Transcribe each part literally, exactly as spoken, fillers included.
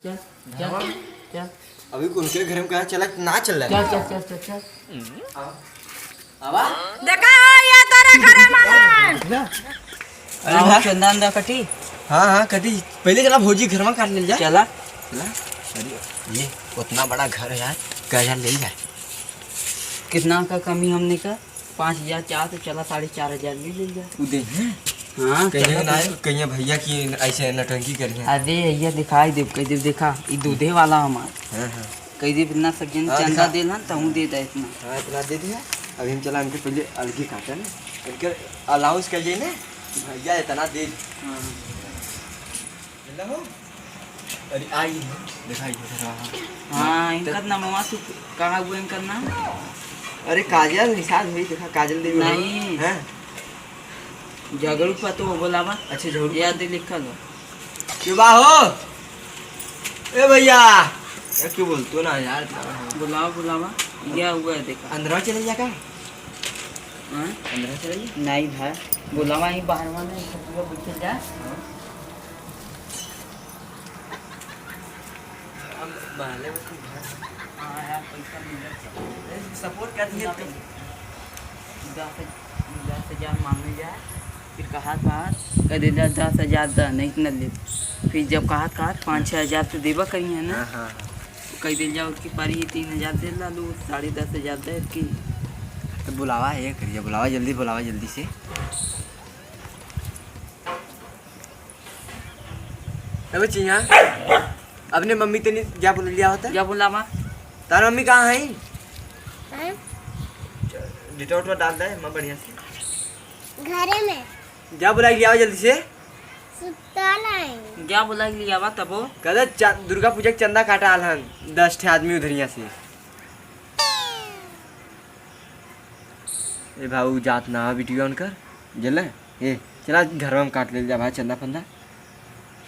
चल, चल, चल। अभी उनके घर में कहा चला, ना चल रहा है। चल, चल, चल, चल, चल। आवा। देखा हो, ये तोरा घर में है। अरे आओ, हाँ। चंदा अंदा कटी। हाँ, हाँ, कटी। पहले चला भौजी घर में काट ले जा। चला। चला। अरे, ये उतना बड़ा घर है यार, कह जा ले जा। कितना का कमी हमने का? पाँच हजार चाह तो चला, साढ़े चार हजार ले ले जा। उ दे हैं? हाँ, कहिए चला ना, तो। कहिए भैया की ऐसे नटंकी करी है। अरे, भैया दिखाई दे, कह दे, देखा, ई दूधे वाला हमार। हाँ, हाँ। कह दे, इतना सज्जन हाँ, चंदा दिखा। दे ना, तहूँ दे दे इतना। हाँ, इतना दे दिया। अभी हम चला, इनके पहले अलगी काटन, इनके अलाउंस कर जाए ना, भैया इतना दे। हाँ। मिला हो? अरे, आई है, दिखाई दे रहा है। हाँ, इनकर नामवा तू कहाँ हुआ इनकर नाम? अरे, काजल निषाद हुई, देखा, काजल देवी हुई। नहीं। हैं? झगड़ू पतो हो, बोलावा। अच्छा, झगड़ू याद पतो। लिखल हो। के बा हो? ए भैया, ए, क्यों बोलतो ना यार? बुलावा, बुलावा। या हुआ है, देखा। अंदरवा चले जा का? हाँ? अंदरवा चले जा? नहीं भाई, बुलावा, ही बाहरवा नहीं, खटिया बैठे जा। हाँ। हम बहले में तू घर। हाँ यार, पैसा मिलत है। सपोर्ट कर दिए। दस, दस हजार मांगे जाए, फिर कहा, कहा, कह दे, "दस, दस हजार द, नहीं तो न ले।" फिर जब कहा, कहा, "पाँच छः हजार तो देबा करी है ना?" हाँ, हाँ, हाँ। कह दे, "जाओ, उसकी पारी ये तीन हजार दे ला लो, साढ़े दस हजार दे इसकी।" तो बुलावा, ये करिए, बुलावा, जल्दी बुलावा, जल्दी से। ए बच्ची, यहाँ अपने मम्मी तनी जा बोल लिया होता। जा बोलावा। तार मम्मी कहाँ है? हैं? डिटॉल उटॉल डाल दे, माँ, बढ़िया से। घरे में। जा बुला के लियावा जल्दी से। सुतल है। जा बुला के लियावा तबो। कहते चा-, दुर्गा पूजा के चंदा काटा आल हन, दस ठे आदमी उधरिया से। ए भाऊ, जात ना बिटिया उनकर, जले। ए, चला घर में काट ले जा भाई चंदा फंदा।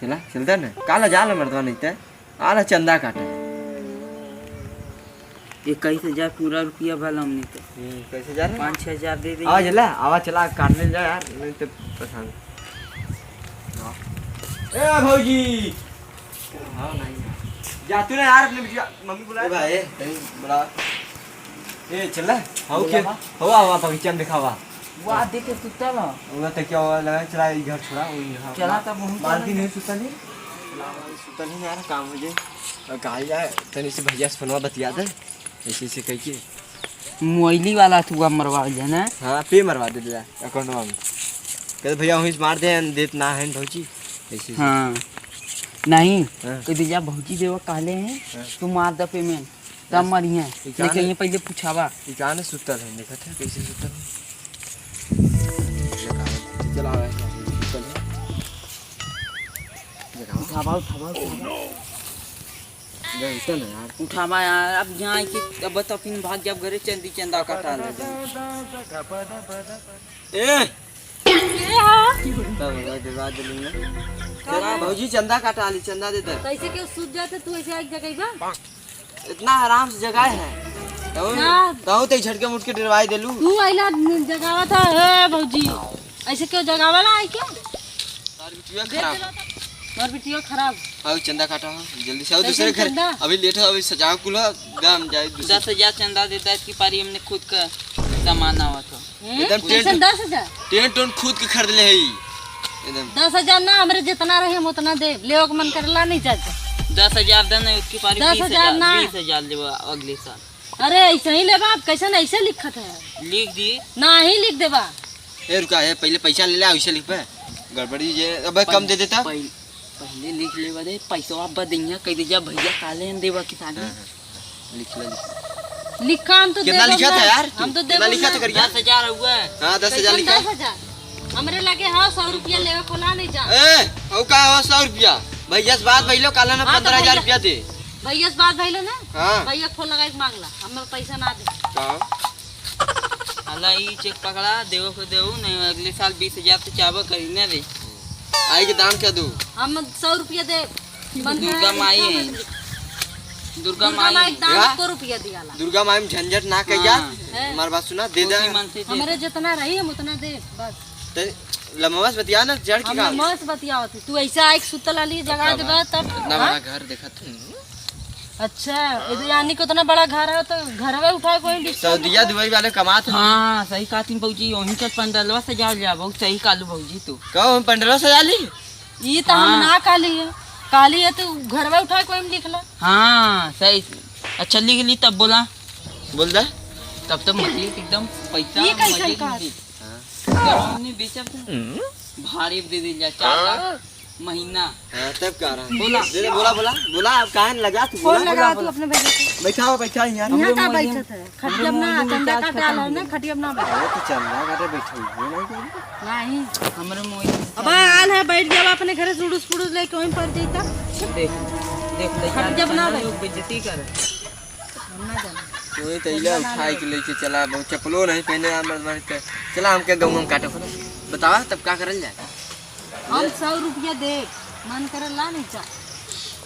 चला, चलता ना। काला जा ला मर्दवा नहीं ते। आला चंदा काटे। इक्कीस हजार पूरा रुपया भला हमने तो। हम्म, इक्कीस हजार है? पाँच छः हजार दे दे। आवा चला, आवा चला काट ले जा यार, नहीं तो परेशान। हाँ। ए भौजी। हाँ, नहीं यार। जा तू ना यार अपने बिटिया, मम्मी बुला। ए भाई, तनी बुला। ए, चल रहा? हाँ, बोला ओके। बा। हवा, हवा, बगीचा में दिखावा। वाह, देख के सुतल ह। वो तो क्या हुआ, लगा, चला, ई घर छोड़ा, वही घर चला, अपना। तब वहीं मालकिन चला। नहीं सुतल है? सुतल ही ना यार, काम हो जाए। और कहा जाए, तनी से भैया से फोनवा बतिया दे, ऐसे, ऐसे कह के। मोइली वाला थुआ मरवा दे ना। हाँ, पे मरवा दे दिया, अकाउंटवा में। कहते, "भैया, वहीं से मार दे, देत ना है भौजी।" ऐसे, ऐसे। हाँ। नहीं, हाँ। कह दे, "जा, भौजी देवा कहले हैं, हाँ। तू मार दे पेमेंट।" तब मरिहे। ई लेकिन जाने, ये पहले पूछावा। ई जाने सुतल है, देखत है कैसे सुतल है। चला, सुतल है। उठावा, उठावा, उठावा। उठावा यार। अब यहाँ आके अब तो फिर भाग जाब घरे, चंदी चंदा काटा ले। ए! तब हमरा डरवा देली ना। चला भौजी, चंदा काटा ली, चंदा दे दे। कैसे केहू सूत जाते, तू ऐसे एक जगह बा? इतना आराम से जगह है। तहु, ना। तहु ते झटके मुटके डरवाई देलू। तू अइला जगावा था, हे भौजी। ऐसे केहू जगावा ना आई क्या? तार बिटिया देख खराब। देला था। तार बिटिया खराब। आओ चंदा काटा हो, जल्दी से आओ कैसे दूसरे घर। चंदा? अभी लेट हो, अभी सजाओ कुल हो, गा हम जाए दूसरे। दस हजार चंदा देता है, इसकी पारी हमने खुद का सामान आवा था। हम्म? एकदम कैसन टेंट, दस हजार? टेंट उंट खुद के खरीद ले है ई। एकदम। दस हजार ना, हमरे जितना रहे हम उतना देब। लेवे के मन करला नहीं चाचा। दस हजार दे नहीं, उसकी पारी दस हजार बीस हजार, ना। बीस हजार लेबा अगले साल। अरे ऐसे ही लेबा, आप कैसन ऐसे लिखत है? लिख दी। ना ही लिख देबा। ए रुका, ए पहले पैसा ले ले, ऐसे लिख पे। गड़बड़ी जे, अबे कम दे देता। पहले पहिले लिख लेवा दे, पैसवा अब देइया, कह दे जा भैया काले हम देवा किसान। हाँ, हाँ। लिख ले, लिख ले। लिखा हम तो कितना देबो लिखा था ना। यार तू? हम तो कितना देबो लिखा ना। था करिया? दस हजार हुआ है। हाँ, दस हजार कैसन लिखा। दस हजार? हमरे लगे हाँ सौ रुपया लेवे को ना नहीं जा। ए, हो का हो सौ रुपया? भैया से बात भइलो, काले ना हाँ, तो पन्द्रह हजार भैया, रुपया दे। भैया से बात भइलो ना? हाँ। भैया फोन लगाई के मांग ला, हम पैसा ना दे। का? हला ई चेक पकड़ा, देवो को देऊ, नहीं अगले साल बीस हजार तो चाबो करी ना रे। आई के दान कर दू। हम सौ रुपया दे। दुर्गा माई है। दुर्गा दुर्गा माई माई है। दान देखा? को रुपया दियाला। दुर्गा माई में झंझट ना कइया। हाँ। हमार बात सुना, दे दे। खुशी मन से दे। हमरे जितना रही हम उतना दे, बस। ते लमवा से बतिया ना, जड़ की हम काम। लमवा से बतियावत है। तू ऐसे आइके सुतल रहली, जगा अब का देबा बात? तब, इतना हाँ? बड़ा घर देखत है। अच्छा, इधर यानी कि उतना बड़ा घर है तो घरवे उठाए कोई बिस्तर सऊदिया नहीं। दुबई वाले कमात है। हाँ, सही कहती भौजी, वहीं के पंडलवा सजा लिया, बहुत सही कहलू भौजी तू। कहो, हम पंडलवा सजा ली? ई तो हम हाँ। ना कहली है, कहली है तू घरवे उठाए कोई में लिख ला। हाँ, सही। अच्छा, लिख ली तब बोला। बोल दे। तब तो मजे एकदम पैसा ई कैसन मजे कहा? की। हाँ। जमीन बेचब तो भारी दे दे जा, चार लाख महीना। हाँ, तब का रहा? बोला। दे दे, बोला, बोला, बोला, अब काहे न लगा तू? फोन बोला, लगा बोला, तू बोला। अपने भैया से। बैठा हो, बैठा यहाँ। यहाँ का हमरे बैठत है? खटिया में ना, हमरे चंदा मोबाइल काटे आला है ना, खटिया में ना बैठे। अरे तो चंदा काटे बैठे हुए नहीं कहीं। नहीं। हमरे मोबाइल में अब आल है, बैठ जावा अपने घरे, सुड़ुस पुड़ुस लेके वहीं पर जैता। देख, देख, देख, खटिया में ना बैठे। लोग बेइज्जती कर। हम ना जाने। वही तो इला उठाई के लेके चला, बहुत चप्पलो नहीं पहने, आ, मर, मर के। चला, हमके गौवा में काटे खोला। बतावा, तब का करल जाए? हम सौ रुपया दे, मन करे ला नहीं चा।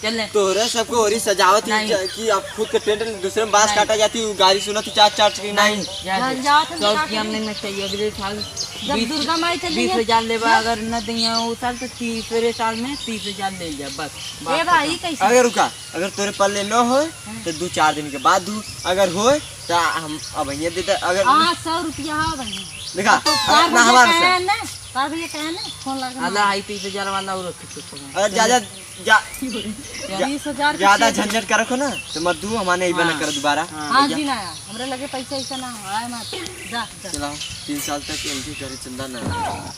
चल ले। तोहरे सबको होरी सजावत ही नहीं। ज-, कि अब खुद के टेंट दूसरे में बांस नहीं। काटा जाती, गाड़ी सुनत ही चार चार की नहीं। नहीं, जा दे। घर जावत है सौ तो का रुपया करी? हमने न चाहिए, अगले साल जब बीस, दुर्गा माई चली बीस हजार लेबा, जब अगर न दिया वो साल तो तीसरे साल में तीस हजार ले जा, बस। ए बात भाई, खत्म। कैसे? अगर रुका, अगर तोरे पल्ले न होए, हाँ। तो दो चार दिन के बाद दू, अगर होए, तो हम अब ये दे दे, अगर हाँ, सौ रुपया हाँ भाई। देखा, तो अगर चार ना बजे हमारे कहे से। ना, चार बजे कहे ना, फोन लगा अल्लाह, मार। आई तीस हजार वाला और रख चुका है। अरे, जा, जा, जा, जा, बीस हजार की ज्यादा चीज। झंझट करखो ना, तो मत दू, हमारे नहीं बना हाँ। कर दोबारा। हाँ। हाँ भैया। जी ना, हमरा लगे पैसा ऐसा ना हो, आए मत, जा, जा। चला, तीन साल तक इनकी करे चंदा ना।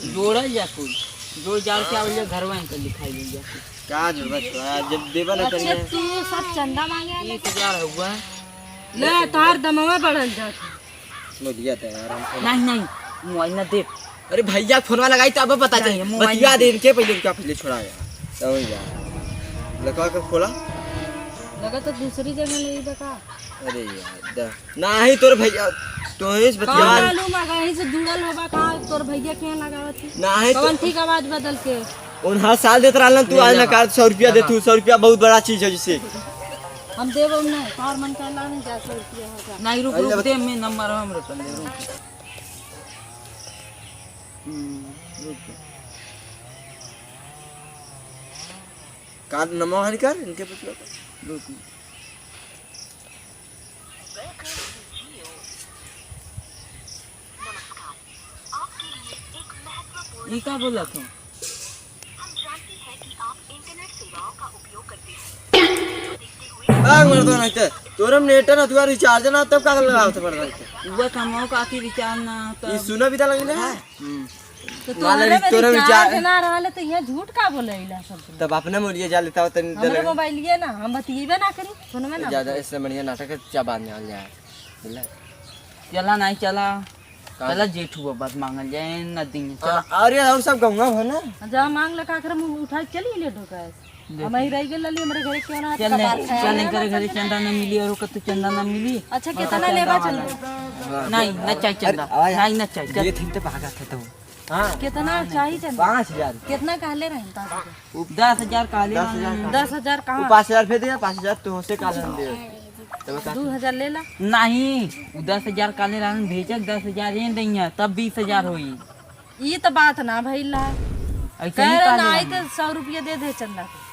जोड़ा जा कुल, जोड़ जाड़ के आवल जा, घरवा इनका लिखाई ले जा। का जरूरत बा? जब देबा ना अच्छा, करिए। तू सब चंदा मांगे आले। एक हजार हुआ। ले, तोहार दमवा बढ़ल जात है। मोदिया तो यार, हम नहीं, नहीं, मोबाइल ना दे। अरे भैया, फोनवा लगाई तो अब पता नहीं, चली। मोबाइल बतिया ना दे दे। इनके पहले, रुका, पहले छोड़ा यार। समझ जा। लगा के खोला। लगा तो दूसरी जगह ले ही बता। अरे यार, दा। नाही तोर भैया, तोहे से का बतिया। मालूम है, कहीं से जुड़ल होबा का, तोर भैया के यहाँ लगावत ही। नाही तो कौन ठीक आवाज बदल के। उन हर साल देत रहलन, तू ले आज ले। नकार, सौ रुपया दे तू, सौ रुपया बहुत बड़ा चीज है जिसे। हम देबो नहीं, तोहर मन कहला नहीं, जा सौ रुपया हो जा। नहीं, रुक, अरे रुक, बत- दे, मैं नंबर हमरे पर ले, रुक। हम्म, रुक। का नंबर है निकाल, इनके पूछ लो। रुक। ई का बोलत हो? आ, मर्दवा, नहीं तो तोरे में नेट ना, तोरा रिचार्ज ना, तब का लगावत पड़ रहा है? उहे कमाओ का कि रिचार्ज ना होता। ई सुना भी तो लगे ना। हम्म। तो वाला तोहरे में तोरे रिचार्ज रिचार्ज ना रहले तो यहाँ झूठ का बोले इला सब? तब अपने मोरिया जा लेता हो तनी हमरे देर। मोबाइलिए ना, हम बतियेबे ना करी, फोनवे ना ज्यादा बतियेबे। इससे बढ़िया नाटक है, क्या बाद में आ जाए। चला नहीं चला। का? चला जेठू बाबा से मांगल जाए, न दिन चला। हाँ, अरे और सब गंगा हो ना। जा मांग ले का करे, मुंह उठा के चली ले ढोका है। देख। हम ही रह गेल लली, हमरे घरे क्यों ना चल कपार नहीं, खाया चल नहीं ना करे घरे चंदा। चंदा न मिली और ओकर तो चंदा न मिली। अच्छा, और कितना चंदा लेबा वाला। चंदा? नहीं, न चाही चंदा। अरे, आवा यार। नहीं, न चाही, चल। ये थिन ते भागा था तो। हाँ। कितना चाही चंदा? पाँच हजार। कितना कहले रहे पाँच हजार? दस हजार कहले दस हजार रहन। का? दस हजार वो कहाँ? पाँच हजार फेर दिया, पाँच हजार तो होसे काल हम दे। तब का? दो हजार ले ला। नहीं, वो दस हजार कहले रहन, भेजक दस हजार ये दइया, तब बीस हजार होई। ई त बात ना भइल है। ऐसे कह ही रहे कहले ना, आई रहन। तो सौ रुपया दे दे चंदा के।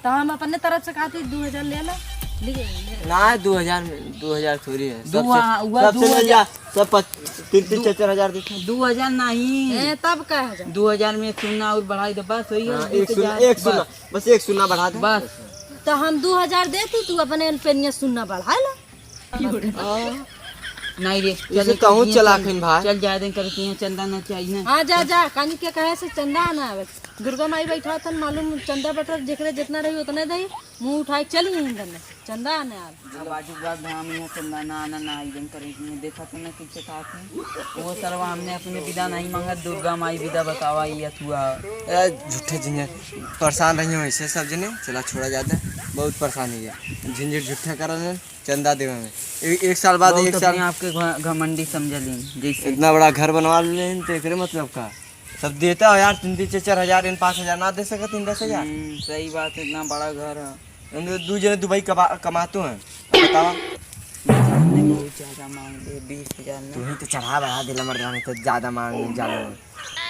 तो हम अपने तरफ से कहती दो हजार ले ला। ले, ले। ना, दो हजार में, दो हजार थोड़ी है। दो, सबसे, हाँ, हुआ सबसे दो हजार। ले जा, सब पच-, तीन, तीन, दो, चार, चार हजार देते हैं। दो हजार नहीं। ए, तब का हजार? दो हजार में एक सुन्ना और बढ़ाई दे, बस वही है, हाँ, एक सुन्ना, बीस हजार, एक सुन्ना, बस। बस एक सुन्ना बढ़ा दे। बस। तो हम दो हजार देती, तू अपने पेनिया सुन्ना बढ़ा ला। हाँ। नहीं रे, इसे चल कहूँ चला खिन भाई। चल जाए दे करके यहाँ चंदा ना चाहिए ना। हाँ, जा, जा, कानी के कहे से चंदा ना आवे। दुर्गा माई बैठा थन, मालूम चंदा बटर जेकरे जितना रही उतने दही, मुंह उठाए चली यहीं दने, चंदा आने आल। अब आजू बात धाम यहाँ चंदा ना आना ना आई जन करे, इसमें देखा तो ना कैसे कहा थे। वो सरवा हमने अपने विदा नहीं मांगा, दुर्गा माई विदा बतावा ये अथुआ। ए, झूठे झंझट, परेशान रही हो ऐसे सब जने, चला छोड़ा जाता है, बहुत परेशान है ये। झंझट झूठे कर रहे हैं, चंदा देवे में। ए-, एक साल बाद, बहुत एक साल अपने आप के घ-, घमंडी समझ ली, जैसे इतना बड़ा घर बनवा ले तो एकरे मतलब का? सब देता हो यार, तीन तीन चार चार हजार, इन पाँच हजार ना दे सकत, इन दस हजार। हम्म, सही बात है, इतना बड़ा घर है। हम लोग दू जने दुबई कमा-, कमाते हैं, बताओ। नहीं, बहुत ज्यादा मांग ले, बीस हजार ना। तू ही तो चढ़ा बढ़ा देला मर्दानी, तो ज्यादा मांग ले, ज्यादा मांग।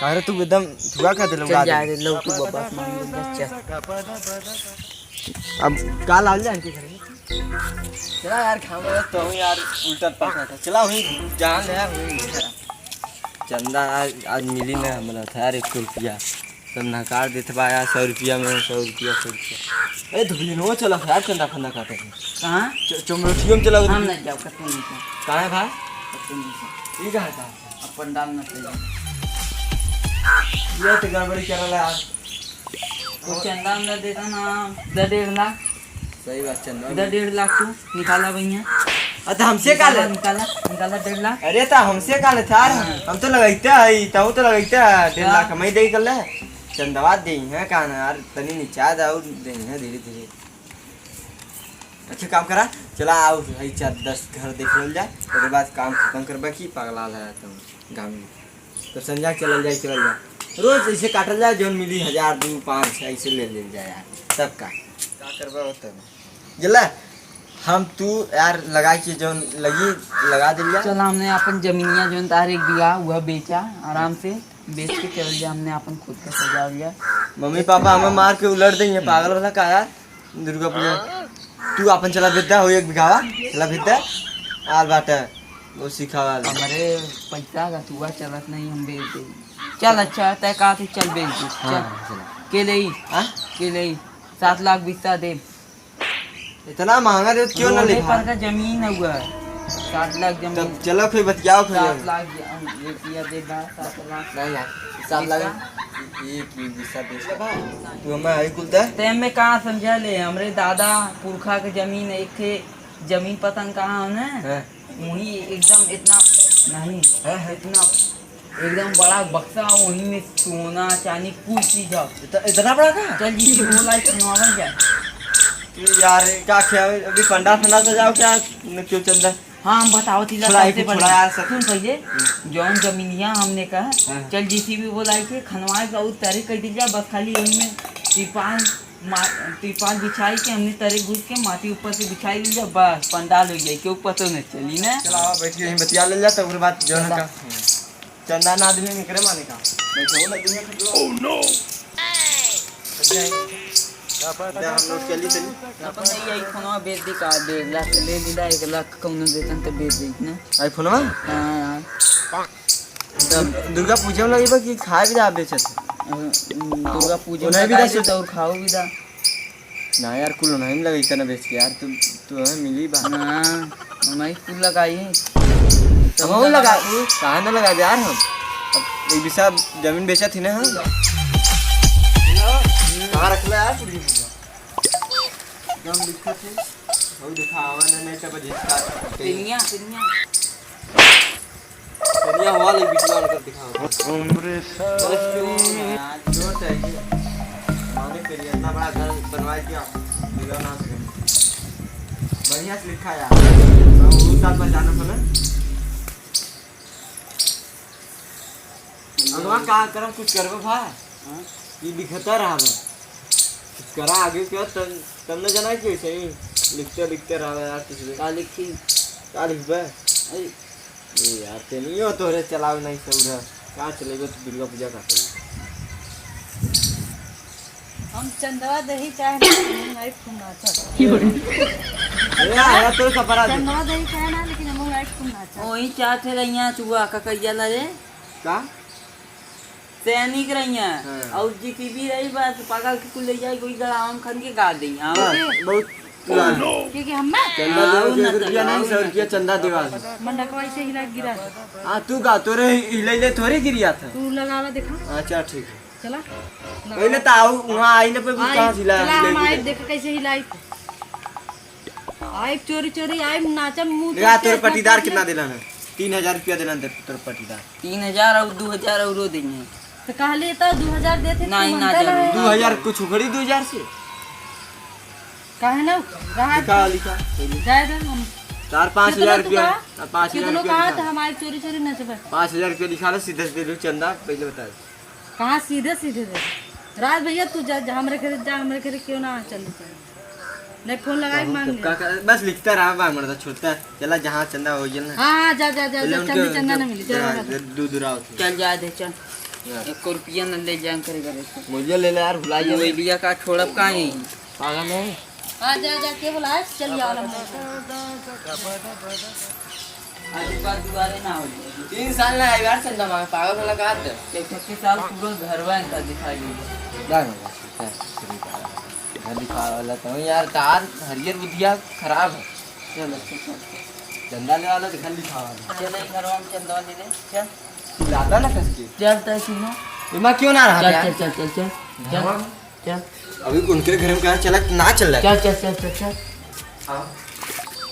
काहे रे, तू एकदम थुआ कर देला, चल उड़ा जा दे। रे, लौटू वापस मांग ले, बस चल। अब का लाल जाए के घरे? चला यार, खाऊंगा तो हूँ यार, उल्टा पलटा था। चला वहीं जान ले यार, वहीं चला। चंदा आज, आज मिली ना हमरा था यार, एक सौ रुपया। सब नकार देत बा यार, सौ रुपया में, सौ रुपया, सौ रुपया। ए, धुबलिनो चला यार, चंदा फंदा काटे के। कहाँ? च-, चुमरोटियो में चला। हम नहीं जाओ, कतौ नहीं जाओ। काहे भाई? कतौ नहीं जाओ। ई कहाँ का? अब पंडाल में चल जाओ। ये तो गड़बड़ी कर रहा है यार। वो चंदा उंदा देता ना, दे डेढ़ लाख। सही बात, चंदा। दे डेढ़ लाख तू निकाला भैया। अ, तो हमसे का ले? निकाला, निकाला, निकाला डेढ़ लाख। अरे, तो हमसे का ले था? हाँ। हम तो लगाइते हई, तहु तो लगाइते है, डेढ़ लाख हाँ। हम ही दे कर ले। चंदवा दे हैं, का ना यार, तनी नीचा जाओ, दे हैं धीरे धीरे। अच्छा काम करा, चला आओ, हई चार दस घर देख लेल जाए, ओकरे बाद काम खत्म करबा की पगला लगा तुम गाँव में। तो संझा चलल जाए, चलल जाए, रोज ऐसे काटल जाए, जौन मिली हजार, दू, पाँच, ऐसे ले लेल जाए यार, तब का? का करबा होता है? जला, हम तू यार लगा के जौन लगी, लगा दिल जाए। चला, हमने अपन जमीनिया जौन तार एक बीघा, वह बेचा आराम से। बेच के चल जा, हमने आपन खुद का सजावल जा। मम्मी पापा हमें मार के उलट देंगे, पागल वाला का यार। दुर्गा पूजा तू आपन चला भेज दे, हो एक बीघा चला भेज दे। आल बाटे वो सिखावा ले। हमरे पैसा का तुआ चलत नहीं, हम बेच दे। चल अच्छा, तय का तू चल बेच दे। हाँ, चल। चला। के लेई? हाँ? के लेई? सात लाख बिस्सा दे। इतना महंगा रेट क्यों ना रोडे लिखा? पर का जमीन हुआ है, सात लाख जमीन। तब चलो फिर बतियाओ फिर। सात लाख ज-, रुपया दे बा, सात लाख। नहीं यार, सात लाख। बिस्सा? ये की बिस्सा बेच ले बा। तू हमें आई कुल दे। ते में कहाँ समझा ले, हमरे दादा पुरखा के जमीन, एक थे जमीन पता न कहाँ होने। हाँ। वही एकदम इतना नहीं, हाँ, हाँ। इतना एकदम बड़ा बक्सा, वही में सोना चांदी कुल चीज है। इत-, इतना बड़ा का? चल जी, वो लाई खनवावल जाए। ये यार, का क्या अभी पंडाल फंडाल सजाओ क्या? न क्यों चंदा? हाँ, हम बताओ थी थोड़ा सबसे एक पहले। थोड़ा यार सब सुन पहले, हम्म। जौन जमीनिया हमने कहा, हाँ। चल जेसीबी बोलाई के खनवाए के और तरे कर दी जा, बस खाली वही में तिरपाल मा-, तिरपाल बिछाई के हमने तरे घुस के माटी ऊपर से बिछाई ली जा, बस पंडाल हो जाए, क्यों पता नहीं चली ना। चला, बैठ के यहीं बतिया ले जा, तो ओकरे बाद जौन चला। का। चंदा ना आदमी निकरे माने का। बैठो ना दुनिया खटलो। Oh no। हम लोग चली चली। अपन नहीं आई फोनवा बेच दी का, डेढ़ लाख ले लीला, एक लाख कौनो देतन तो बेच दी ना। आई फोनवा? हाँ यार। तब दुर्गा पूजा में लगी बा कि खाए भी दा बेचत? अ, दुर्गा पूजा में उन्हें भी लगा दा दे तो और खाओ भी दा। ना यार, कुल नहीं लगे इतना बेच के यार, तू, तू हमें मिली बा। ना, हम ही कुल लगाई। हम ही लगा, काहे ना लगा यार हम? अब एक बीसा जमीन बेचा थी ना हम। कहाँ रख ले यार? एकदम दिक्कत है। वो दिखावा ना, नहीं तो बस इसका पिनिया, पिनिया। बढ़िया हुआ ले बिचवा उनकर दिखाओ। उम्र बस क्यों यार, जो चाहिए। मालिक के लिए इतना बड़ा घर बनवाए क्या? बिगड़ ना सके। बढ़िया से लिखा यार। मैं उस साल पर जाना था ना। अगवा का करम कुछ करबो भा? हाँ? ये लिखता रहा बा। कुछ करा आगे क्या तब, तब न जाना कि वैसे ही लिखते लिखते रहा यार कुछ भी। का लिखी? का लिखबे? अरे, ए यार, तेनियो तोहरे चलावे नहीं सौर है। का चलेबे तू दुर्गा पूजा का करी? हम चंदवा दही चाहे ना, लेकिन हम आई खूब नाचत। अरे यार, यार, तोरे का परा दे। चंदवा दही चाहे ना, लेकिन हम आई खूब नाचत। ओही चाहत है रहिया, तू आ का कहिया ला रे? का? सैनिक रहिया। हाँ। और जीपीबी रही बस, पागल के कुल ले जाए, कोई गलाम खन के गा दे। हाँ। बस, बहुत पुराना। के, के हम्मे? चंदा हाँ, देवे के ना एक रुपया तो नहीं, सौ रुपया चंदा देवा। मंडकवा ऐसे हिला गिरा। हाँ, तू गा, तोरे हिलैले थोड़े गिरिया था। तू लगावा देखा। अच्छा, ठीक है। चला। पहले तो आओ, वहाँ आईने पे भी आई, कहाँ हिला, चला, हिला हम आए, गिरा। देख कैसे हिलाई। आइब चोरी चोरी, आइब नाचब, मुंह देखा, तोर पटीदार कितना देलन है? तीन हजार रुपया देलन ते तोर पटीदार। तीन हजार और दो हजार औरो देंगे। तो कहली तो दो हजार देते, नहीं, तू ना मानता जरूर। नहीं। दो हजार कुछ उखड़ी दो हजार से। काहे ना? रहा लिखा, लिखा, पहले। जाए दे हम। चार पाँच हजार कितना तू रुपया, कहा? चार पाँच हजार कितनो रुपया कहा लिखा। तो हम आइब चोरी चोरी नचबे। पाँच हजार रुपया लिखा लो, सीधे से दे दो चंदा, पहले बता दे। कहाँ सीधे सीधे दे? राज भैया तू जा, जा हमरे घरे जा, हमरे घरे क्यों ना चल चल। नहीं, फोन लगाई, मांग ले। का, का, बस लिखता रहा बा, मर्दा, छोड़ता। चला, जहाँ चंदा हो गया ना। हाँ, हाँ, जा, जा, जा, पहले जा, उनके, चंदा, चंदा उनके ना मिली, जा, जा, जा, जा। दू, दू राव थे। चल, जा दे, चल। हाँ। एक रुपया न ले जाए करे, करे से। मुझे ले ले यार, भुला गया। मोबाइलिया का छोड़ब का ही? पागल है। हाँ, जा, जा, के बोला है? चल, जा, वाला मोबाइल। आज के बाद दोबारा ना हो। तीन साल ना आई बार चंदा मांगे, पागल वाला का आदत। एक, एक साल पूरा घरवा इनका दिखाई दे। जा, जा, जा, जा, जा। घर दिखावे वाला तो यार, तार हरियर बुधिया खराब है। चल, अच्छा, चल। चंदा ले वाला तो घर दिखावे वाला। चल, एक घरवा में चंदा ले ले, चल। चिल्लाता ना कस के। चल, तय सुनो। एमा क्यों ना रहा चल, यार? चल, चल, चल, चल। चल, हाँ। चल। अभी उनके घर में कहाँ चला, ना चल रहा है। चल, चल, चल, चल, चल। हाँ।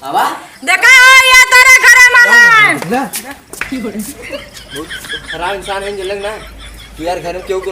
आवा? देखा हो, ये तेरे घर में है। बहुत खराब इंसान है, जलग ना। तू यार घर में क्यों